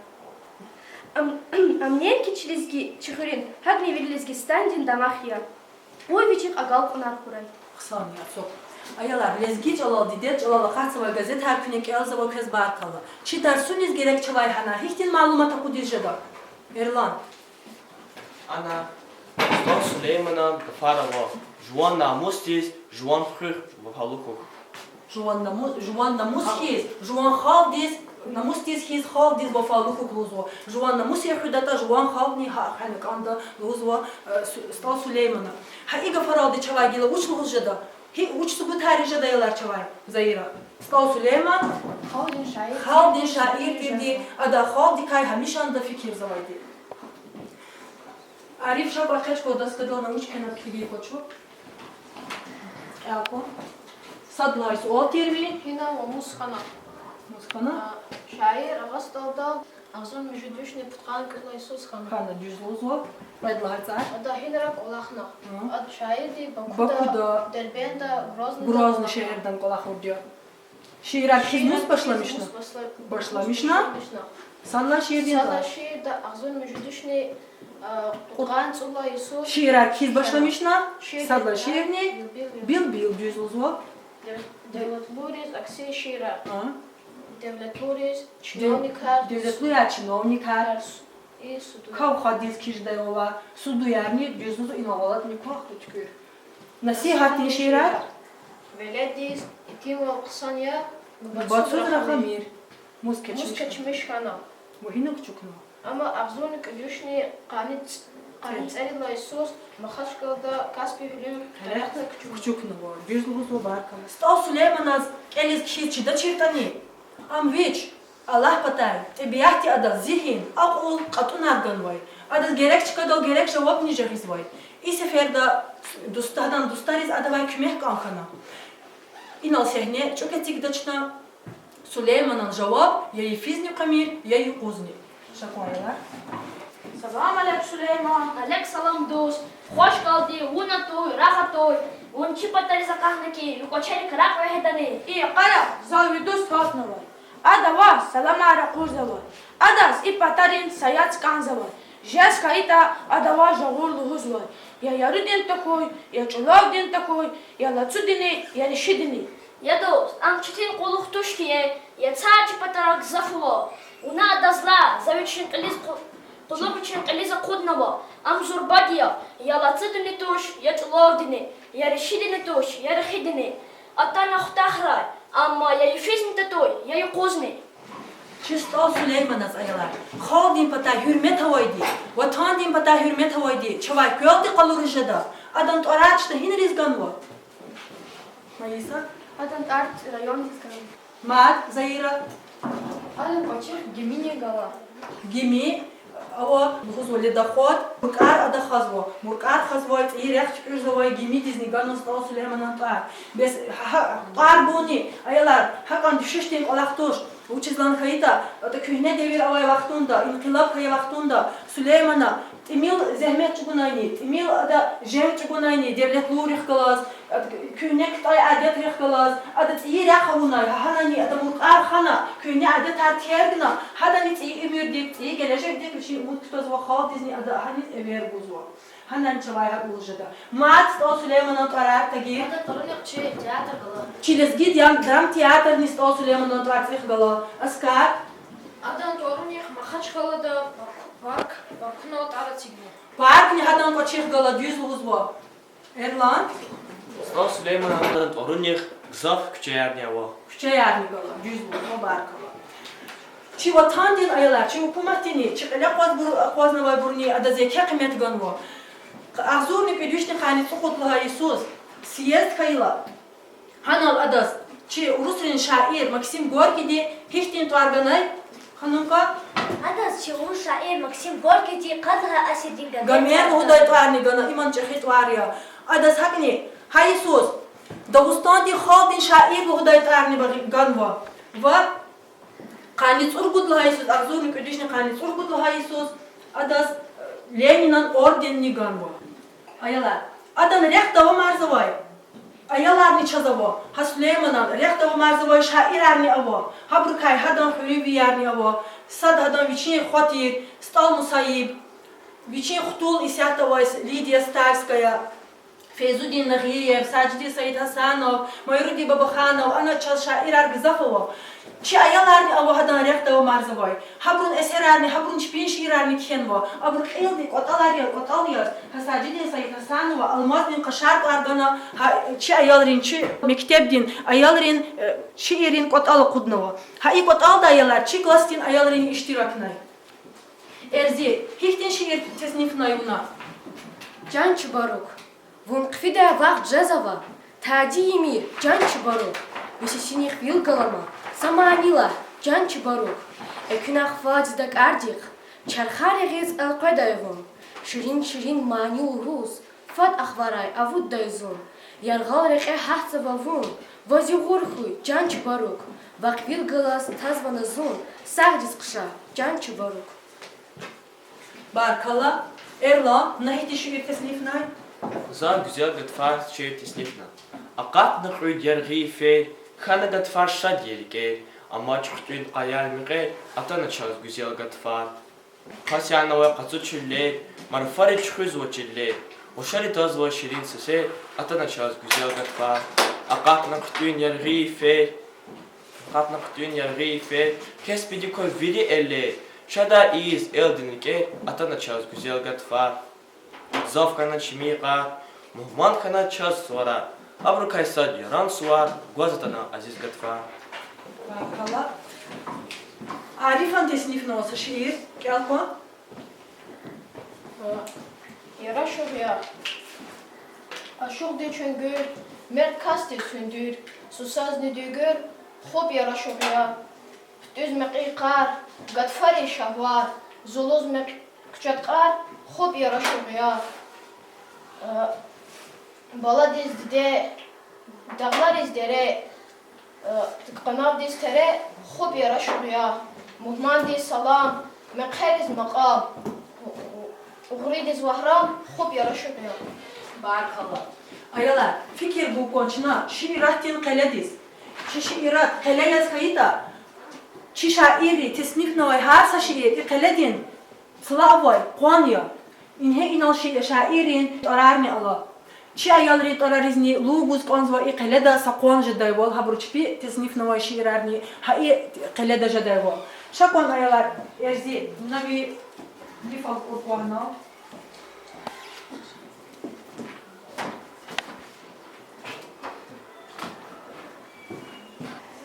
Ам, ам неинки чи лезги, чи хуьруьн, гьакӀни вири Лезгистандин дамах я. Вун вичихъ агалкьунар хьурай. Хъсан я, ацукь. Аялар, лезги чӀалал, дидед чӀалал акъатзавай газетар куьне кӀелзава, квез баркалла. Чи тарсуниз герек чавай гьана гьихьтин малумат акъудиз жеда? Эрлан. Ана СтӀал Сулейманан гафар ава: жуван намусдиз, жуван хуьх вафалу хьухь. Жуван наму-, жуван намус хьиз, жуван халкьдиз, намусдиз хьиз, халкьдиз вафалу хьухь лугьузва. Жуван намус хуьдатӀа, жуван халкьни гьахъ хьана кӀанда лугьузва, э, Су-, СтӀал Сулеймана. Гьа и гафаралди чавай гила вуч лугьуз жеда? Гьи, вуч субутар жеда, аялар, чавай? Заира. СтӀал Сулейман халкьдин шаир, халкьдин шаир тирди, ада халкьдикай гьамишанда фикирзавайди. Ариф, ша кӀвахь, къе чуква доскадал, вуч кхьенватӀа килигна квачу. Кьван. Сад лагьай суал тир ви? Гьина ва мус хьана? Мус хьана? А, шаир агъа СтӀалдал агъзурни муьжуьд вишни пудкъанни кӀуьд лагьай йисуз хьана. Хьана, дуьз лугьузва. Кьвед лагьай цӀар? Ада гьинра кӀвалахна. Гьа. Ада шаирди Бакуда, Бакуда, Дербентда, Грозныйда, Грозный шегьерда кӀвалахурди я. Шиирар кхьиз мус башламишна? Шиирар кхьиз мус башла-, башламишна? Башламишна. Сад лагьай шиирдин, сад лагьай цӀар? Шиирда агъзурни муьжуьд вишни, а, кьудкъанни цӀуд лагьай йисуз. Шиирар кхьиз башламишна? Шиирдин, сад лагьай шиирни? Билбил, Билбил. Билбил, дуьз лугьузва. Дев-, девлетлуйриз акси шиирар. А? Девлетлуйриз, дев-, чиновникар. Девлетлуяр, чиновникар. И судуяр. Кав хадиз кхьиз жедай вавай судуярни, дуьз лугьузва, инал гъалатӀни квахьда, туькӀуьр. Насигьатдин шиирар. Веледдиз, итимвал хъсан я, нубатсуз рахамир. Нубатсуз рахамир. Мус кечмиш хьана. Мус кечмиш хьана. Ва гьина кучукна. Амма агъзурни кӀуьд вишни къанни ц-, къанни цӀерид лагьай йисуз Махачкъалада Каспи гьуьлуьн къерехда кучукна. Кучукнава. Дуьз лугьузва, баркалла. СтӀал Сулейманаз кӀелиз-кхьиз чидачиртӀани, ам вич Аллагь патай, тӀебиатди адаз зигьин, акьул, кьатӀунар ганвай. Адаз герек чкадал герек жавабни жагъизвай. И сеферда дустадан, дустариз адавай куьмек кӀан хьана. Инал сегьне чӀук эцигдачна, Сулейманан жаваб я йифизни кьамир, я юкъузни. Ша кван, аялар. Салам алейк, Сулейман. Алейк салам, дуст. Хвашкалди, вун атуй, рагъ атуй. Вун чи патариз акъахна хьи, ви кӀвачерик ракь вегьедани? И къая, зал ви дуст гьалтнавай. Ада ваз саламар ракъурзавай. Адаз и патарин сая кӀанзавай. Жез хьайитӀа, ада ваз жагъур лугьузвай: я ярудин тахьуй, я чӀулавдин тахьуй, я лацудини, я ришидини. Я дуст, ам четин кьулухъ туш хьи, я цар чи патара гзаф ава. Вуна адаз лагь, за вичин кьилиз къу-, кьулухъ вичин кьилиз акъуднава. Ам зурбади я, я лацудини туш, я чӀулавдини, я ришидини туш, я рехидини. Атана хутахрай, амма я йифизни татуй, я юкъузни. Чи СтӀал Сулейманаз, аялар, халкьдин патай гьуьрмет авайди, ватандин патай гьуьрмет авайди чавай квелди къалуриз жеда. Адан тӀварар чна гьиниз ганва? Майиса? Адан тӀвар райондиз ганва. Мад, Заира. Адан кӀвачихъ гимини гала. Гими, ава, лугьузва ледоход, муркӀар ада хазва, муркӀар хазвай, цӀийи рехъ туькӀуьрзавай гимидизни ганва СтӀал Сулейманан тӀвар. Бес гьа, гьа, тӀвар гунни, аялар, гьакӀан дуьшуьшдин кӀвалах туш, вучиз лагьайтӀа, атӀа куьгьне девир авай вахтунда, инкъилаб хьайи вахтунда Сулеймана тӀимил зегьмет чӀугунайни, тӀимил ада женг чӀугунайни девлетлуврихъ галаз, ад-, куьгьне кутӀай адетрихъ галаз, ада цӀийи рехъ авунай, гьа-, гьанани ада муркӀар хана, куьгьне адетар тергна, гьадани цӀийи уьмуьрдик, цӀийи гележегдик вичин умуд кутазва, халкьдизни ада гьаниз эвер гузва. Гьанани чавай гьакӀ лугьуз жеда. Мад СтӀал Сулейманан тӀварар тагир. Адан тӀварунихъ чи театр гала. Чи лезги драм-, драмтеатрни СтӀал Сулейманан тӀварцӀихъ гала. Аскар. Адан тӀварунихъ Махачкъалада, Баку-, Баку-, Бакунал тӀвар эцигна. Паркни гьадан кӀвачихъ гала, дуьз лугьузва. Эрлан. СтӀал Сулейманан тӀварунихъ гзаф куьчеярни ава. Куьчеярни гала, дуьз лугьузва, баркалла. Чи ватандин аялар, чи гьукуматдини, чи кьиле акъвазбур-, акъвазнавайбурни адаз еке къимет ганва. Агъзурни кӀуьд вишни къанни цӀукьуд лагьай йисуз съезд хьайила, гьанал адаз чи урусрин шаир Максим Горькийди гьихьтин тӀвар ганай, ханумка? Адаз чи урус шаир Максим Горькийди къад лагьай асирдин Гомер Гомер лугьудай тӀварни гана, иман чӀехи тӀвар я. Адаз гьакӀни гьа йисуз Дагъустандин халкьдин шаир лугьудай тӀварни багъи-, ганва. Ва къанни цӀуругуд лагьай йисуз, агъзурни кӀуьд вишни къанни цӀуругуд лагьай йисуз адаз, э, Ленинан орденни ганва. Аялар, адан рехъ давамарзавай аяларни чаз ава, гьа Сулейманан рехъ давамарзавай шаирарни ава, гьабурукай гьадан хуьруьнвиярни ава, сад гьадан вичин хва тир СтӀал Мусаиб, вичин хтул исятда авай Лидия Стальская, Фейзудин Нагъиев, Сажидин Саидгьасанов, Майрудин Бабаханов, ана чаз шаирар гзаф ава. Чи аяларни ава гьадан рехъ давамарзавай. Гьабурун эсерарни, гьабурун чпин шиирарни кхьенва. Абур кьилди кӀватӀалар я, кӀватӀал яз, гьа Сажидин Саидгьасанова Алмаздин къашар тӀвар гана, гьа чи аялрин, чи мектебдин аялрин, э, шииррин кӀватӀал акъуднава. Гьа и кӀватӀалда, аялар, чи классдин аялрини иштиракнай. Эрзи, гьихьтин шиир теснифнай вуна? Чан чубарук. Вун хъфидай вахт жезава, тади ийимир, чан чубарук. Ви сесинихъ вил галама са мани лагь, чан чубарук. Экуьнахъ фад зи дакӀардихъ чархар ягъиз элкъведай вун. Ширин-ширин мани лугьуз фад ахварай авуддай зун. Яргъал рекье гьатзава вун, ваз югъур хьуй, чан чубарук. Вахъ вил галаз тазвани зун, сагъдиз хъша, чан чубарук. Баркалла. Эрлан, вуна гьихьтин шиир теснифнай? За Гуьзел гатфар шиир теснифна. Акъатна кьуьд яргъи йифер, хьана гатфар шад я рикӀер, амач хъуьтӀуьн къаяр-мекьер, атана чаз гуьзел гатфар. Хас янавай къацу чуьллер, марфари чуьхуьзва чиллер, рушари тазва ширин сесер, атана чаз гуьзел гатфар. Акъатна хъуьтӀуьн яргъи йифер, акъатна хъуьтӀуьн яргъи йифер, кеспиди ква вири эллер, шадар ийиз элдин рикӀер, атана чаз гуьзел гатфар. Гзаф хьана чими йикъар, мугьман хьана чаз суварар, абурукай сад яран сувар гваз атана азиз гатфар. Баркалла. Арифан теснифнава са шиир, кӀел кван. Ярашугъ я. Ашукьди чуьнгуьр, мерд касди суьндуьр, сусазни дуьгуьр, хуп ярашугъ я. ХъуьтӀуьз мекьи къар, гатфарин шагьвар, зулуз мекь-, куьчет кьар, хуп ярашугъ я. Э, баладиз диде, дагълариз дере, э, къанавдиз тере, хуп ярашугъ я. Мугьмандиз салам, мехъериз макьам, угъридиз вагьрам, хуп ярашугъ я. Баркалла. Аялар, фикир гун кван чна шииратдин къеледиз. Чи шиират къеле яз хьайитӀа, чи шаирри теснифнавай гьар са шиир и къеледин цлавай къван я. Ингье инал ши-, шаиррин тӀварарни ала. Чи аялрин тӀвараризни лув гуз кӀанзава и къеледа са къван жедайвал, гьабуру чпи теснифнавай шиирарни гьа и къеледа жедайвал. Ша кван, аялар, Эрзи, вуна ви лиф акӀур кван инал.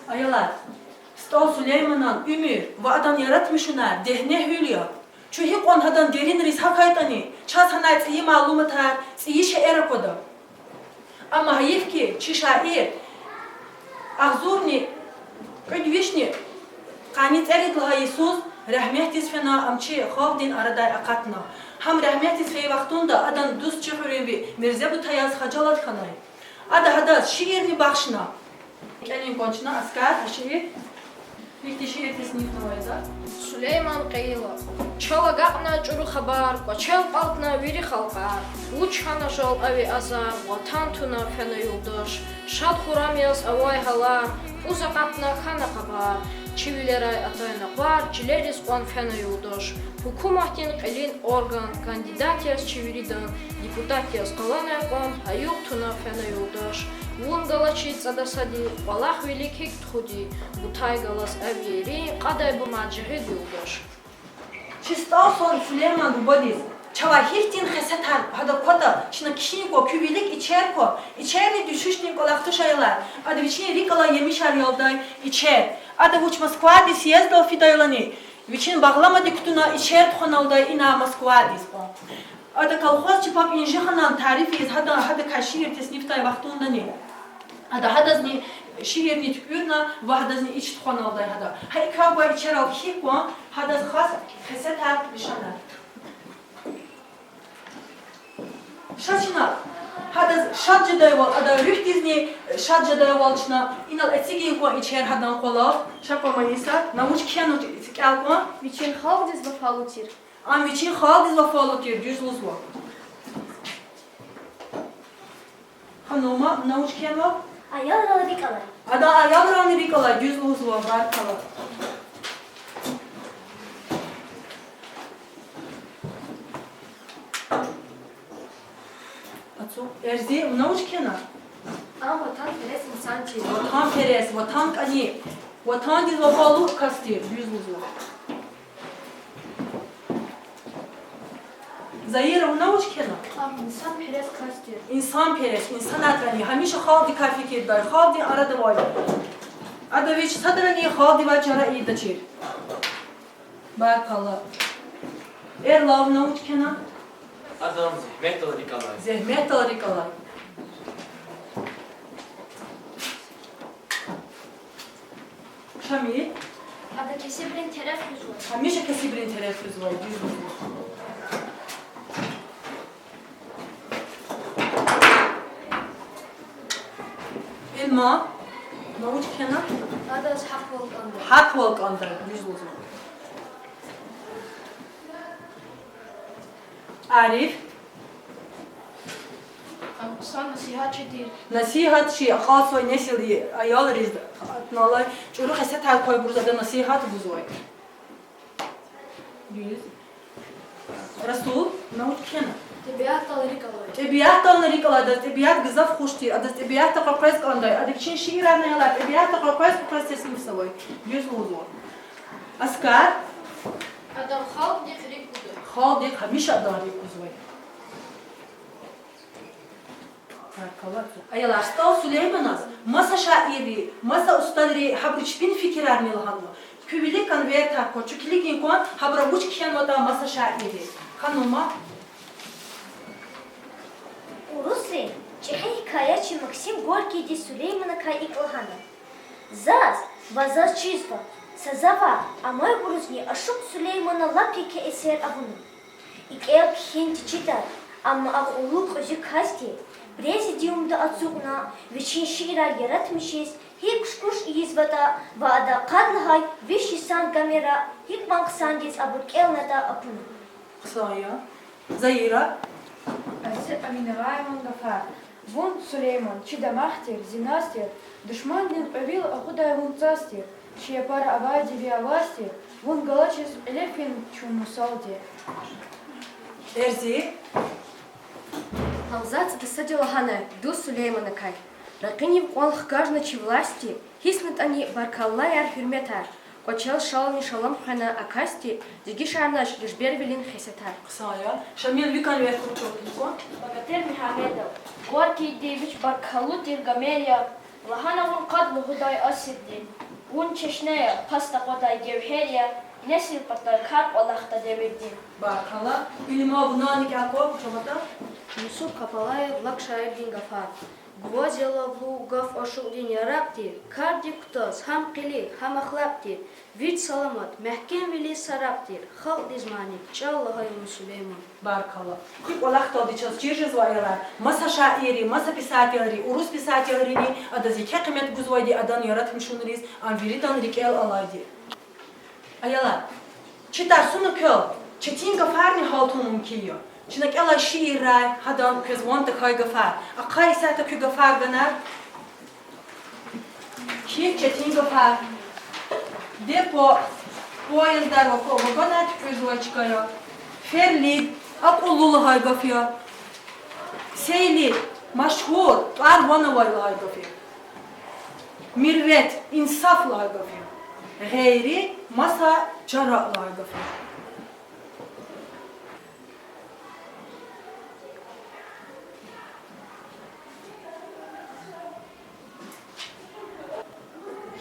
Аялар, СтӀал Сулейманан уьмуьр ва адан яратмишунар дегьне гьуьл я. Чун гьикьван гьадан деринриз гьахьайтӀани, чаз гьанай цӀийи малуматар, цӀийи шейэр аквада. Амма гьайиф хьи, чи шаир агъзурни Яни цӀерид лагьай йисуз рагьметдиз фена, ам чи халкьдин арадай акъатна. Гьам рагьметдиз фейи вахтунда адан дуст чи хуьруьнви Мирзе Бутаяз хажалат хьанай. Ада гьадаз шиирни бахшна. КӀелин кӀванцна, Аскар, шиир. Ихьтин шиир теснифнавай ада. Сулейман Кьейила. Чал агакьна чӀуру хабар, кӀвачел кьалтӀна вири халкьар. Вуч хьана жал ави азар, ватан туна фена юлдаш. Шад-хуррам яз авай гьалар, кӀуз акъатна хьана хабар. Чи вилерай атайна къвар, чилериз кьван фена юлдаш. Гьукуматдин кьилин орган, кандидат яз чи виридан, депутат яз къаланай кьван, гьа югъ туна фена юлдаш. Вун галачиз цӀадасади, кӀвалах вилик гьикӀ тухуди, бутай галаз авиерин, кьадай бума жагъид юлдаш. Чи СтӀал Сулейман бубадиз чавай гьихьтин хесетар гьада кватӀа, чна кхьин ква, куь вилик ичер ква, ичерни дуьшуьшдин кӀвалах туш, аялар, ада вичин рикӀ алай емишар ялдай ичер. Ада вуч Москвадин съездал фидайлани, вичин багъламади кутуна ичер тухваналдай ина Москвадиз кьван. Ада колхозчи паб Инжиханан тариф ийиз гьада, гьадакай шиир теснифдай вахтундани ада гьадазни шиирни туькӀуьрна ва гьадазни ич тухваналдай гьада. Гьа и квай ичерал кхьихь кван, гьадаз хас хесетар лишана. Ша чна гьадаз шад жедайвал, адан руьгьдизни шад жедайвал чна инал эцигин кван ичер гьадан къвалав. Ша кван, Маиса, на вуч кхьенва, кӀел кван. Вичин халкьдиз вафалу тир. Ам вичин халкьдиз вафалу тир, дуьз лугьузва. Ханума, на вуч кхьенва? Аялрал рикӀ алай. Ада аялрални рикӀ алай, дуьз лугьузва, баркалла. Ацу, Эрзи, вуна вуч кхьена? Ам ватанперес инсан тир. Ватанперес, ватан кӀани, ватандиз вафалу кас тир, дуьз лугьузва. Заира, вуна вуч кхьена? Ам инсанперес кас тир. Инсанперес, инсанар кӀани, гьамиша халкьдикай фикирдай, халкьдин арада авай. Ада вич садрани халкьдивай чара ийидачир. Баркалла. Эрла, вуна вуч кхьена? Адам зегьметдал рикӀ алай. Зегьметдал рикӀ алай. Шамил? Ада кесибрин тереф хуьзвай. Гьамиша кесибрин тереф хуьзвай, дуьз лугьузва. Эльман, вуна вуч кхьена? Адаз гьахъвал кӀандай. Гьахъвал кӀандай, дуьз лугьузва. Ариф. Ам хъсан насигьатчи тир. Насигьатчи, акьалтзавай несилди, аялриз атӀуналлай чӀуру хесетар квайбуруз ада насигьат гузвай. Дуьз. Расул, вуна вуч кхьена? ТӀебиатдал рикӀ алай. ТӀебиатдални рикӀ алай, адаз тӀебиат гзаф хуш тир, адаз тӀебиатда къекъвез кӀандай, ада вичин шиирарни, аялар, тӀебиатда къекъвез-къекъвез теснифзавай. Дуьз лугьузва. Аскар. Адам халкьдихъ рикӀ гуда. Халкьдихъ гьамиша адан рикӀ гузвай. Баркалла. Аялар, СтӀал Сулейманаз маса шаирри, маса устадри гьабуру чпин фикирарни лагьанва. Куь вилик конвертар ква, чун килигин кван, гьабуру вуч кхьенватӀа маса шаирри. Ханума. Урусрин чӀехи гьикаятчи Максим Горькийди Сулейманакай икӀ лагьана: Заз ва заз чизва, са завай амайбурузни ашукь Сулеймана лап еке эсер авуна. И кӀел-кхьин течидай, амма акьуллу кьуьзуь касди президиумда ацукьна вичин шиирар яратмишиз гьикӀ куш-куш ийизватӀа ва ада къад лагьай виш йисан Гомера гьикьван хъсандиз абур кӀелнатӀа акуна. Хъсан я. Заира. Ази Аминагаеван гафар. Вун, Сулейман, чи дамах тир, зи наз тир, душмандин кьве вил акъудай вун цаз тир, чи япара авайди ви аваз тир, вун галачиз кьиле фин чун мусалди. Эрзи. Гьамзат цӀадасади лагьанай дуст Сулейманакай: ракъинив кьван хкажна чи властди, гьиснатӀани баркаллаяр, гьуьрметар. КӀвачел шални шалам хвена а касди, дегишарнач дужбервилин хесетар. Хъсан я. Шамил, ви конверт кучукни кван. Богатырь Мегьамедов. Горькийди вич баркаллу тир Гомер я, лагьана вун къад лугьудай асирдин. Вун чешне я, паст акъвадай гевгьер я, несил патай кар кӀвалахда девирдин. Баркалла. Илма, вунани кӀел кван, кучукватӀа. Юсуп Капалаев, лак шаирдин гафар. Ваз ялавлу гаф ашукьдин яракь тир, кардик кутаз гьам къилих, гьам ахлакь тир, вич саламат, мягькемвилиз саракь тир, халкьдиз мани чӀал лагьай вун, Сулейман. Баркалла. И кӀвалахдалди чаз чир жезва, аялар, маса шаирри, маса писателри, урус писателрини адаз еке къимет гузвайди адан яратмишунриз, ам виридан рикӀел алайди. Аялар, чи тарсуна квел четин гафарни гьалтун мумкин я. Чна кӀелай шииррай, гьадан квез ван тахьай гафар. Ахъа исятда куь гафар ганар. Кхьихь четин гафар. Депо, поездар ва ко-, вагонар туькӀуьрзавай чка я. Ферлид, акьуллу лагьай гаф я. Сейлид, машгьур, тӀвар-ван авай лагьай гаф я. Мирвет, инсаф лагьай гаф я. Гъейри, маса чара лагьай гаф я.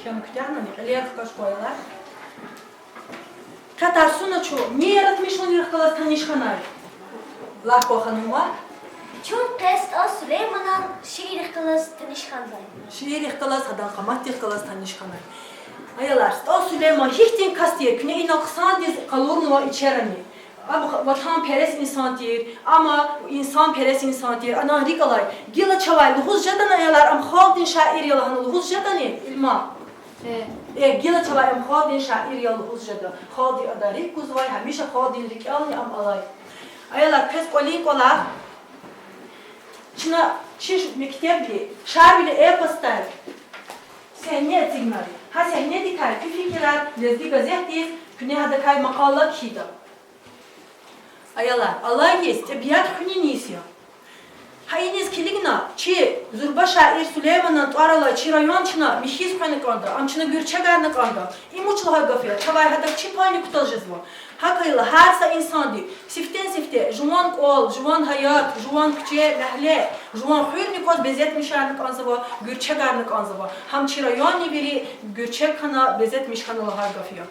Хьана куьтягьнани, кьиле хкаж квайла. Къе тарсуна чун ни яратмишунрихъ галаз таниш хьанай? Лагь кван, ханумар. Чун къе СтӀал Сулейманан шииррихъ галаз таниш хьанвай. Шииррихъ галаз, гьадан къаматдихъ галаз таниш хьанай. Аялар, СтӀал Сулейман гьихьтин кас тир, куьне инал хъсандиз къалурнава ичерани. Ам ватанперес инсан тир, ам инсанперес инсан тир, адан рикӀ алай. Гила чавай лугьуз жедани, аялар, ам халкьдин шаир я лагьана лугьуз жедани, Илма? Э, гила чавай ам халкьдин шаир я лугьуз жеда. Халкьди адан рикӀ гузвай, гьамиша халкьдин рикӀелни ам алай. Аялар, квез кӀвалин кӀвалах. Чна чи мектебди Шарвили эпосдай сегьне эцигнай. Гьа сегьнедикай куь фикирар Лезги газетдиз куьне гьадакай макъала кхьида. Аялар, алай йис тӀебиат хуьнин йис я. Гьа иниз килигна, чи зурба шаир Сулейманан тӀвар алай чи район чна михьиз хвена кӀанда, ам чна гуьрчегарна кӀанда. Им вуч лагьай гаф я, чавай гьадак чи пайни кутаз жезва. ГьакӀ хьайила гьар са инсанди сифтени-сифте жуван кӀвал, жуван гьаят, жуван куьче, мягьле, жуван хуьрни кваз безетмишарна кӀанзава, гуьрчегарна кӀанзава. Гьам чи районни вири гуьрчег хьана, безетмиш хьана лагьай гаф я.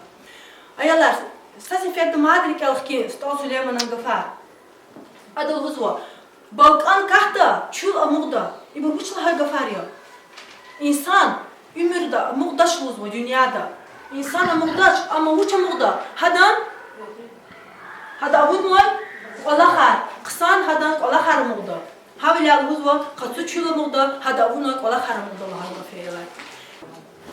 Аялар, са сеферда мад рикӀел хкин СтӀал Сулейманан гафар. Ада лугьузва: балкӀан катда чуьл амукьда. Ибур вуч лагьай гафар я? Инсан уьмуьрда амукьдач лугьузва дуьньяда. Инсан амукьдач, амма вуч амукьда? Гьадан, гьада авунвай кӀвалахар, хъсан гьадан кӀвалахар амукьда. Гьавиляй лугьузва, къацу чуьл амукьда, гьада авунвай кӀвалахар амукьда лагьай гаф я, аялар.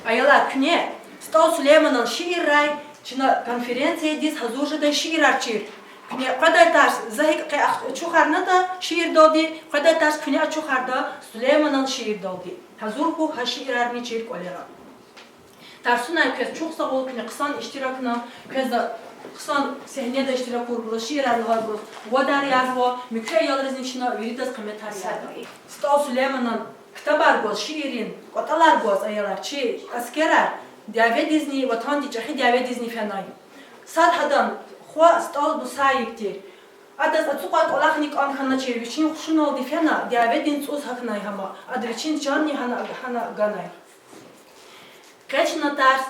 Аялар, куьне СтӀал Сулейманан шииррай чна конференциядиз гьазур жедай шиирар чир. Куьне къведай тарс за гьикӀ къе ах-, ачухарнатӀа шиирдалди, къведай тарс куьне ачухарда Сулейманан шиирдалди. Гьазур хьухь гьа шиирарни чир кӀвалера. Тарсунай квез чухсагъул, куьне хъсан иштиракна, квез хъсан сегьнеда иштиракурбуруз, шиирар лагьайбуруз вадар язва, муькуь аялризни чна виридаз къиметар язва. СтӀал Сулейманан ктабар гваз, шииррин кӀватӀалар гваз, аялар, чи аскерар дяведизни, ватандин чӀехи дяведизни фенай. Сад гьадан хва СтӀал Бусаев тир. Адаз ацукьай кӀвалахни кӀан хьаначир, вичин хушуналди фена, дяведин цӀуз гьахьнай гьама, ада вичин чанни гьана, гьана ганай. Къе чна тарс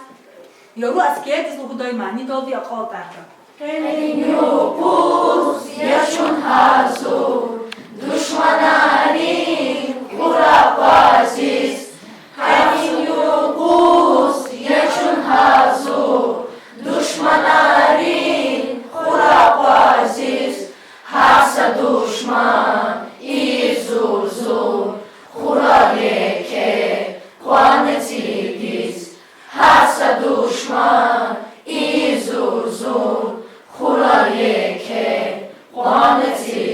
яру аскердиз лугьудай манидалди акьалтӀарда. Къенин юкъуз я чун гьазур душманрин хура акъвазиз. Къенин юкъуз я чун гьазур душманрин хура акъвазиз. Гьар са душман ийиз зур-зур хурал еке къван эцигиз. Гьар са душман ийиз зур-зур хурал еке къван эцигиз.